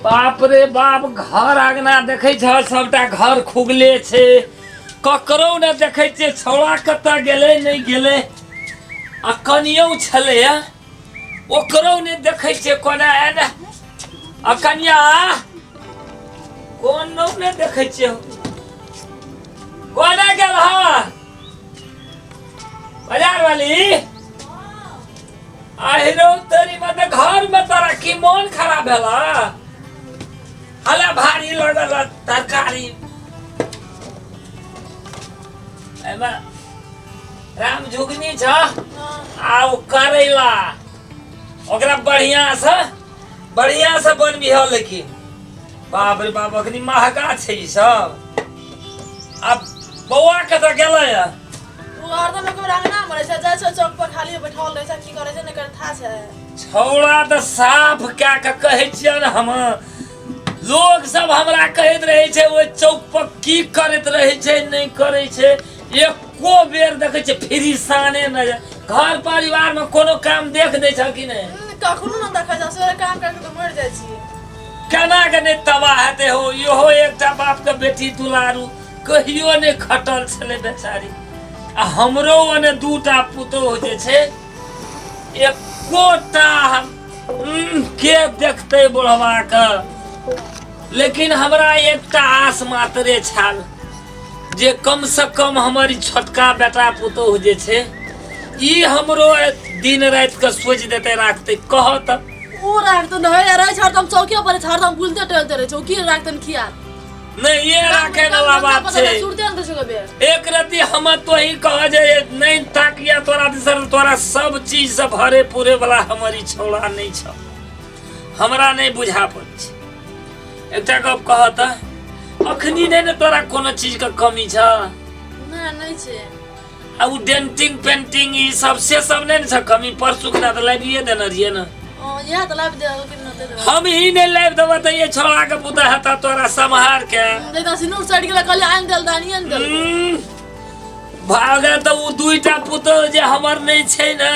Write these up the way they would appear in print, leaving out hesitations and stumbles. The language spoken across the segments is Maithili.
बाप रे बाप, घर आंगना देखै छ, सबटा घर खुगले छै, ककरो ने देखै छियै। छौड़ा कतऽ गेलै नहि गेलै, आ कनियो छलैया ओकरो नहि देखै छियै कोना आयल। आ कनिया कोनो नहि देखै छियै, कोना गेल? हँ बाजार वाली आहिरो तोरी मत घर में तोरा की मोन खराब भेला? हला भारी लगल तरकारी एहिमे राम झुगनी छ आ ओ करैला, ओकरा बढ़िया से बढ़िया से बनबिह। लेकिन बाप रे बाप, अखनी महगा छै ई सब। आब बौआ कतऽ गेलै? ओ हरदम एक बेर अंगना मे रहै छै, जाइ छै चौक पर, खाली बैठल रहै छै। की करै छै नहि करै था छै। छौड़ा तऽ साफ कए कऽ कहै छियै ने हम, लोग सब हमरा कहैत रहै छै ओहि चौक पर की करैत रहै छै नहि करै छै, एको बेर देखै छियै फ्री साने नहि। घर परिवार मे कोनो काम देख दै छ कि नहि? कखनो नहि देखै छै, सवेरे काम करके तऽ मरि जाइ छियै। केना के नहि तबाह हेतै हो? इहो एकटा बाप के बेटी दुलारू कहियो नहि खटल छलै बेचारी। आ हमरो ओने दूटा पुतोह जे छै, एकोटा हम के देखतै बुढ़वा के? लेकिन हमरा एकटा आस मात्रे छल जे कम से कम हमर ई छोटका बेटा पुतोह जे छै, ई हमरो दिन राति के सोचि देतै राखतै। कह तऽ। ओ राखतै नहि रहै छै, हरदम चौके पर रहै छै, हरदम बुलते टहलते रहै छै। ओ की राखतै खियाल? नहि, ये राखे वाला बात छै। सुरते नहि दै छै बेर। एक रति हम तो ही कह जे नहीं ताकिया तोरा दिसन, तोरा सब चीज से भरे पूरे वाला हमर ई छौड़ा नहीं छ, हमरा नहीं बुझा पड़ै छै। एकटा गप कह तऽ, अखनी नहि ने तोरा कोनो चीज के कमी छ? नहि, नहि छै। आ उ डेंटिंग पेंटिंग ई सब से सब नहि ने छ कमी? परसू के तऽ लाबिए देने रहियै ने। ओ, इएह तऽ लाबि देलखिन ने ताहि दुआरे। हम ही नहि लाबि देबऽ तऽ ये छौड़ा के पुता हेता तोरा सम्हार के। देखा, सिनूर सड़ि गेलै, कहलियै आनि देल तऽ आनिए ने देलकै। भागे तऽ उ दुईटा पुतोह जे हमर नहि छै ने,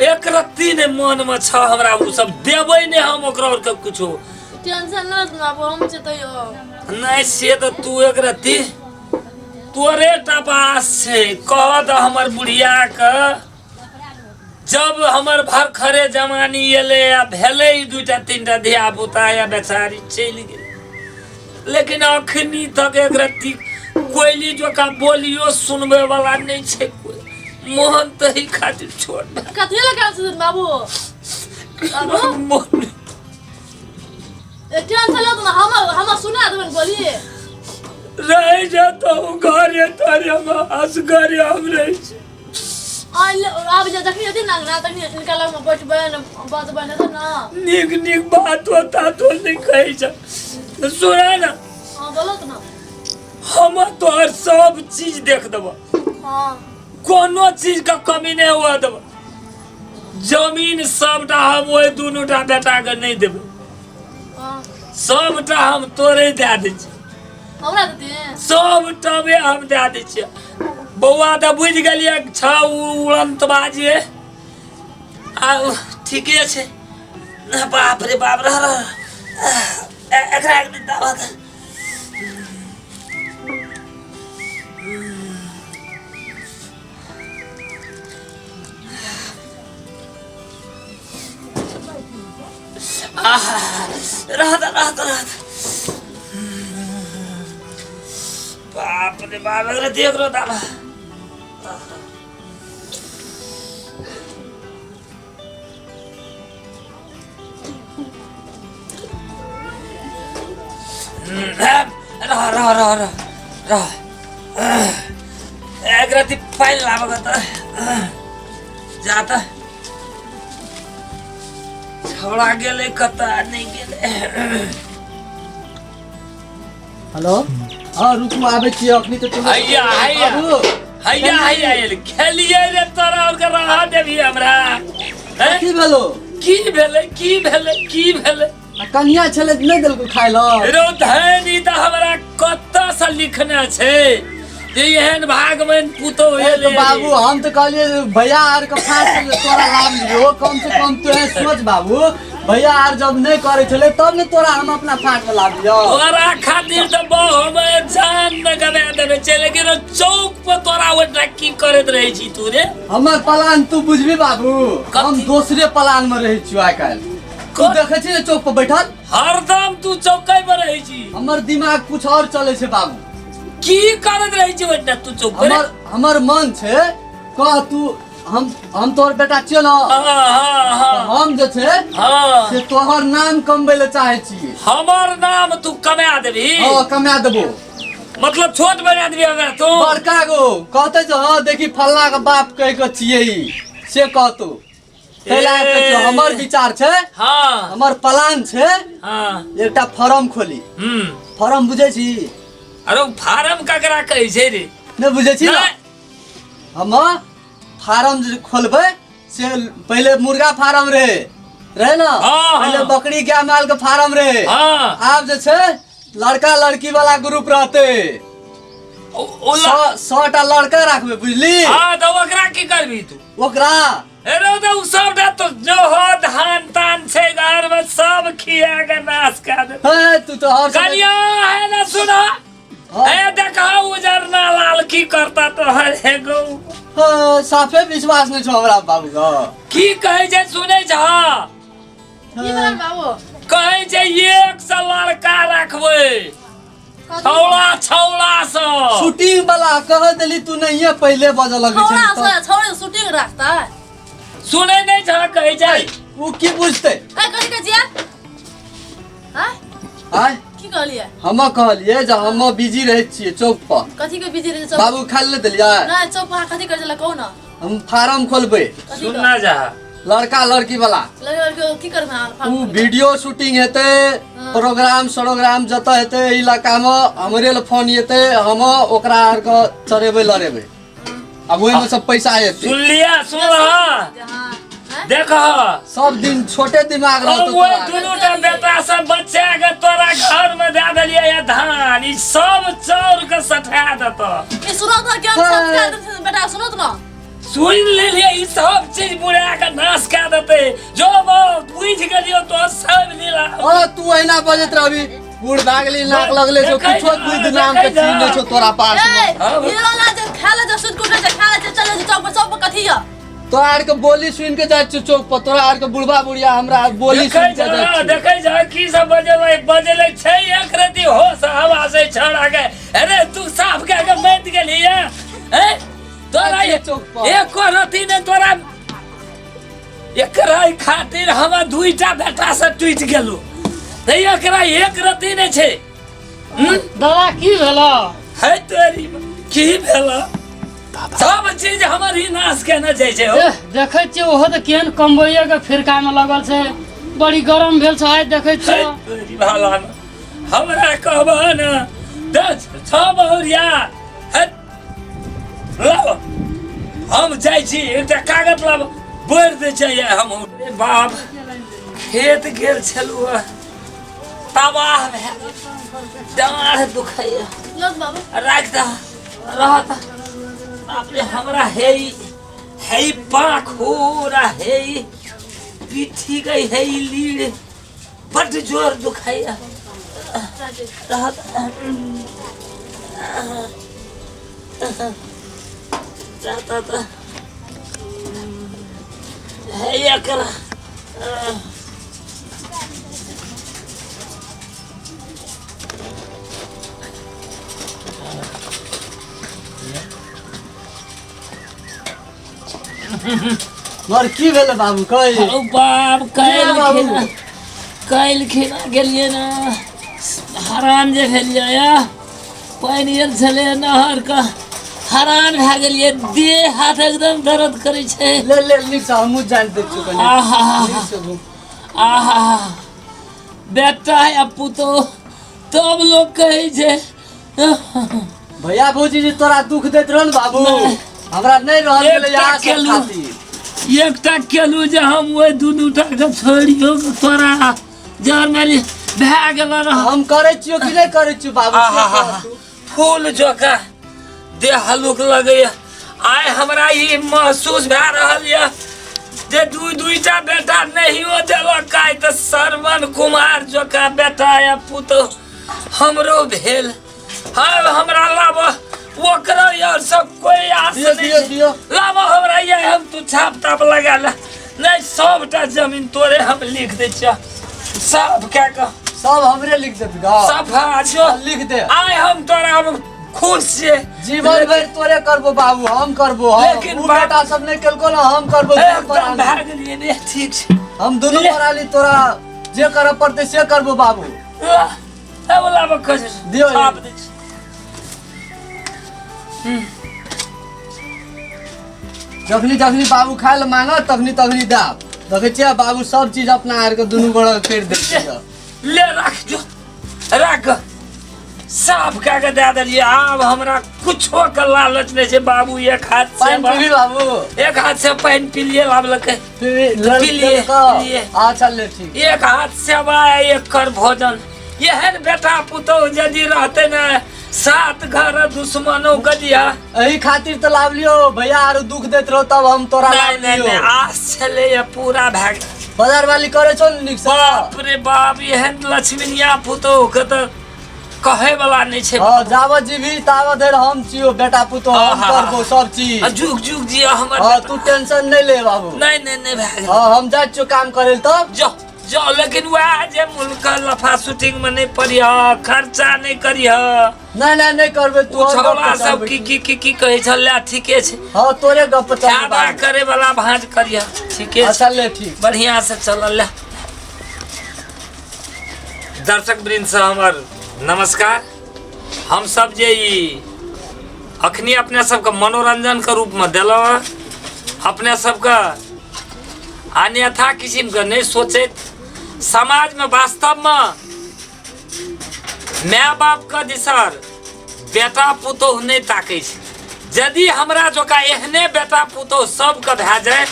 एक रत्ती नहि मनमे छ हमरा। उ सब देबै नहि हम ओकरा आरके कुछो। टेंशन नहि लेत बाबू, हम छै तैयो। नहि, से तऽ तू एक रत्ती तोरे टा पास छै। कह तऽ हमर बुढ़िया के जब हमर भरखरे जवानी एलै आ भेलै ई दूटा तीनटा धिया पुता, या बेचारी चलि गेलै, लेकिन अखनी तक एक रत्ती कोयली जकाँ बोलियो सुनबै वाला नहि छै कोइ। मोहन तही खातिर छोड़ दे। कथी लए कान छथिन बाबू? बाबू मोहन ए, टेंशन लेत ना, हमर हमर सुना देबनि बोलिए। रहै जतहु घरे तरे हम असगरे हम रहै छी। आइल आब जे जखनी एथिन ना अंगना तखनी हिनका लगमे बैठबनि बजबनि, हेतै ना? नीक नीक बातो तातो नहि कहै छ। सुना ने। हँ, बोलो तऽ ना। हम तोहर सब चीज देख देबो। कोनो चीज के कमी नहि हुआ देबो। जमीन सबटा हम ओहि दुनूटा बेटा के नहि देबै। सबटा हम तोरे दए दै छी। हमरा देते? सब टबे हम दए दै छियै। बौआ तऽ बुझि गेलियै छ उड़ंत बाजे। आ ठीके छै। बाप रे बाप, रह रह, एकरा एक दिन दाबा दे। आहा, रह दे, रह दे, रह दे। बाप रे बाप, एकरा देख रो दाबा। रह रह रह रह रह, एक रति पानि लाबऽ तऽ जा तऽ। छौड़ा गेलै कतऽ नहि गेलै? हेलो, हाँ रुकू, आबै छी अखनी तऽ। चलू। हैया हैया। बाबू। हैया हैया, एल खेलिए रे, तोरा और के रहा देबही हमरा हैं? की भेलो? की भेलै, की भेलै, की भेलै? आ कनिया छलै नहि देलको खाय लए? रौ धैन, ई तऽ हमरा कतऽ से लिखने छै जे एहन भागमैन पुतोह ए तऽ एलै। बाबू, हम तऽ कहलियै भैया आर के फाँस तोरा लाभ लियो, कम से कम तो सोच बाबू, भैया आर जब नहीं करे छले तब ने तोरा हम अपना फाट में लाबियो। तोरा खातिर तऽ बहु हम जान न गवा देने छै, लेकिन ओ चौक पर तोरा ओहिठा की करैत रहै छी तू रे? हमर प्लान तू बुझबी बाबू, कथी? हम दोसरे प्लान में रहै छियो आइ काल्हि। तू देखै छी ने चौक पर बैठल? हरदम तू चौके पर रहै छी। हमर दिमाग कुछ और चलै छै बाबू। की करैत रहै छी ओहिठा तू चौक पर? हमर हमर मन छै कह तू, हम तोहर बेटा छियो ना। हाँ, हाँ, हाँ। हम जे छै हाँ। से तोहर नाम कमबै लए चाहै छियै। हमर नाम तू कमा देबही? हाँ, कमा देबो। मतलब छोट बना देबही हमरा तू? बड़का गो कहते जे हाँ देखी फल्ला के बाप कह के छियै ई, से कहतो। ताहि लए कऽ छियौ, हमर विचार छै, हाँ। हमर प्लान छै, हाँ। एकटा फार्म खोली। फार्म बुझै छी? अरे फार्म ककरा कहै छै रे? नहि बुझै छी ना? नहि। हम फार्म जे खोलबै से पहिले मुर्गा फार्म रहे, रहे ना? हाँ, पहिले हाँ। बकरी गाय माल के फार्म रहे। हाँ। आब जे छै लड़का लड़की वाला ग्रुप रहते। ओ 100 टा लड़का राखबै, बुझली? हाँ, तऽ ओकरा की करबी तू? ओकरा अरे तो उ सब टा तो जो हो धान तान छै घर में सब खिया के नाश कर दे। हे, तू तो हर समय- कनिया है ना सुना? हाँ। ए देखा उजर ना लाल की करता तो हर एगो। हाँ, साफे विश्वास नहीं छो हमरा बाबू का। की कहै छै सुनै छह? की भेल बाबू? कहै छै एक सौ लड़का रखबै, छौड़ा छौड़ा सब। शूटिंग वाला कह देली तू नहीं पहिले बजऽ लगै छै। छौड़ा से छौड़े शूटिंग रखता है। सुनै नहीं छह कहै छै? उ की बुझतै? ए कथी कहै छियै? हाँ? आय? की कहलियै? हम कहलियै जे हम बिजी रहै छियै चौक पर। कथी के बिजी रहै चौक? बाबू खाइ ले देलियै? नहीं, चौक पर कथी करै छलै कहू ना। हम फार्म खोलबै। कथी सुन ना जा। लड़का लड़की वाला। लड़का लड़की की करबै अहाँ फार्म उ खोलबै? वीडियो शूटिंग हेतै, प्रोग्राम सरोग्राम जतऽ हेतै इलाका में हमरे लए फोन एतै, हम ओकरा आर के चढ़ेबै लड़ेबै, आ ओहिमे सब पैसा एतै। सुन लिया, सुन रहा? हाँ, हैं? देख सब दिन छोटे दिमाग हम रहतौ ओहि तोरा। दुनू टा बेटा सब बच्चा के तोरा घर में दए देलियै ये धान, ई सब चाउर के सठा देतौ। ई सुनत ना ज्ञान सब कह देथिन बेटा, सुनत ना। सुन लेलियै, ई सब चीज बुढ़ा के नाश कए देतै। जो बुझि गेलियौ तो सब लीला। ओ तू अहिना बजैत रहबी, बूढ़ भए गेली, नाक लगले छौ, देखै किछो जा, बुद्धि नाम के देखै जा। चीज नहि छौ तोरा पास ए, मे। हाँ। ई वाला जे खाय ले जे सुत के उठै छै, खाय ले जे चलै छै चौक पर, चौक पर कथी यऽ? तोरा आर के बोली सुनि के जाइ छियौ चौक पर, तोरा आर के बुढ़बा बुढ़िया हमरा बोली देखै सुनि के जा जाइ छियौ। देखै जा की सब बजेलै बजेलै छै, एक रति होश हवा से छौड़ा के। अरे तू साफ कए के बैठ गेली है? हैं? तोरा जाइ छियै चौक पर। एको रति नहि तोरा। एकरा खातिर हम दुईटा बेटा से टूटि गेलू, तऽ एकरा एक रति नहि छै। दादा की भेल? है तोरी की भेल? सब चीज हमर ही नाश केने जाइ छै हो। एह, देखै छियै ओहो तऽ केहन कमबैया के फिरका में लगल छै, बड़ी गरम भेल छै आइ देखै है छियै। तोरी भाला ने। हमरा कहबह ने दस छओ बहुरिया है, लाब हम जाइ छी एकटा कागज लाब बोरि दै छै हम। रे बाप, खेत गेल छलहुँ तबाह भए गेल, डाँढ़ दुखैया। लग बाबू राखि दह रहत। बाप रे, हमरा हे हे पाखुर आ हे पीठी गई हे लीड़ बड्ड जोर दुखैया रहत। रहत तऽ हे एकरा। मर की भेलै बाबू कहि? हौ बाप, काल्हि बाबू? खिना काल्हि खिना गेलियै ने, हरान जे भेलियै या पानि आयल छलै नहरके, हरान भए गेलियै, देह हाथ एकदम दर्द करै छै। ले ले नीक से हमहूँ जानि दै छियौ कनि। आहा। नीक से घूम। आहा, बेटा या पुतोह तब लोग कहै छै। भैया भौजी जे तोरा दुख दैत रह ने बाबू, हमरा नहि रहल गेलै एकटा यहाँ सब केलू। खातिर। एकटा केलू जे हम ओहि दुनू टा के छोड़ियो तोरा जहर मारि भए गेल रह। हम करै छियौ कि नहि करै छियौ बाबू से आहा, कह तू। फूल जकाँ देह हल्लुक लगैया। आइ हमरा ई महसूस भए रहल यऽ जे दुई दुईटा बेटा नहियो देलक आइ तऽ श्रवण कुमार जकाँ बेटा या पुतोह हमरो भेल। हाँ हमरा लाब ओकरो और सब कोई आस दियौ नहीं दियौ छै। दियौ लाब हमरा ये हम तू छाप ताप लगा ले नहीं सबटा जमीन तोरे हम लिख दै छियह सब कए कऽ सब हमरे लिख देबी गा सफा जो लिख दे आइ हम तोरा हम खुश छियै जीवन भरि तोरे करबो बाबू हम करबो हम लेकिन उ बाप- बेटा सब नहीं केलको ना हम करबो दुनू एकदम प्राणी। भए गेलियै ने ठीक छै हम दुनू ले। प्राणी तोरा जे करऽ पड़तै से करबो बाबू वाह, ए वाला बक्का छै दियौ। छाप दै छी। जखनी जखनी बाबू खाय लए मांगत तखनी तखनी दाब देखै छियै बाबू सब चीज अपना आर के दुनू गोड़ा करि दै छियै ले राख जो राख साफ कए के दए देलियै आब हमरा कुछो के लालच नहि छै बाबू एक हाथ से पानि पीबी बाबू एक हाथ से पानि पी लिए लाबलकै पीबी लड़ पी लिए, देलकौ? पी लिए। अच्छा ले ठीक एक हाथ सेवा एक कर भोजन एहन बेटा पुतोह यदि रहते ने सात घर दुश्मनो गदिया एही खातिर तऽ लाबलियो भैया आरो दुख दैत रहो तब हम तोरा नहीं नहीं लाबलियो नहीं आस छले ये पूरा भए गेल। बाजार वाली करे छौ ने नीक से बाप रे बाप एहन लक्ष्मीनिया पुतोह के तऽ कहे वाला नहीं छै हाँ जाबत जीवी ताबत धरि हम छियो बेटा पुतोह हम आहा। करबो सब चीज आ जुग जुग जिया हमर हाँ बेटा। तू टेंशन नहीं ले बाबू नहीं नहीं नहीं भए गेल हाँ हम जाइ छियो काम करे लए तब जो जो लेकिन वएह जे मुल्क लफा शूटिंग में नहीं पड़िह खर्चा नहीं करिह नहीं नहीं नहीं करबे तू उ और गप छौड़ा पर सब चलबै। की की की की कहै छल ठीके छै हाँ तोरे गप पर चलबै फायदा बाबू। करे वाला भाँज करिह ठीके छै अच्छा ले ठीक बढ़िया से चलल ले दर्शक वृंद से हमर नमस्कार। हम सब जे ई अखनी अपने सबके मनोरंजन के रूप में देलहुँ हँ, अपने सबके अन्यथा किसिमके नहीं सोचैत समाज में वास्तव में my बाप के दिसर बेटा पुतोह नहीं ताकै छै। यदि हमरा जकाँ एहने बेटा पुतोह सबके भए जाय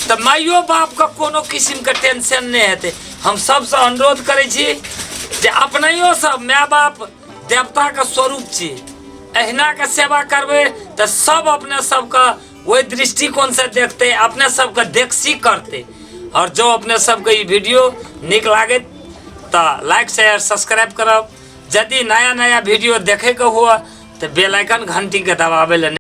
तऽ माइयो बापके कोनो किसिमके टेंशन नहीं हेतै। हम सबसँ अनुरोध करै छी जे अपनैयो सब my बाप देवताके स्वरूप छी, एहिनाके सेवा करबै तऽ सब अपने सबके ओहि दृष्टिकोणसँ देखतै, अपने सबके देखसी करतै। और जो अपने सबके ई वीडियो नीक लागत तऽ लाइक शेयर सब्सक्राइब करब। यदि नया नया वीडियो देखैके हुए तऽ बेल आइकन घंटीके दबाबै लए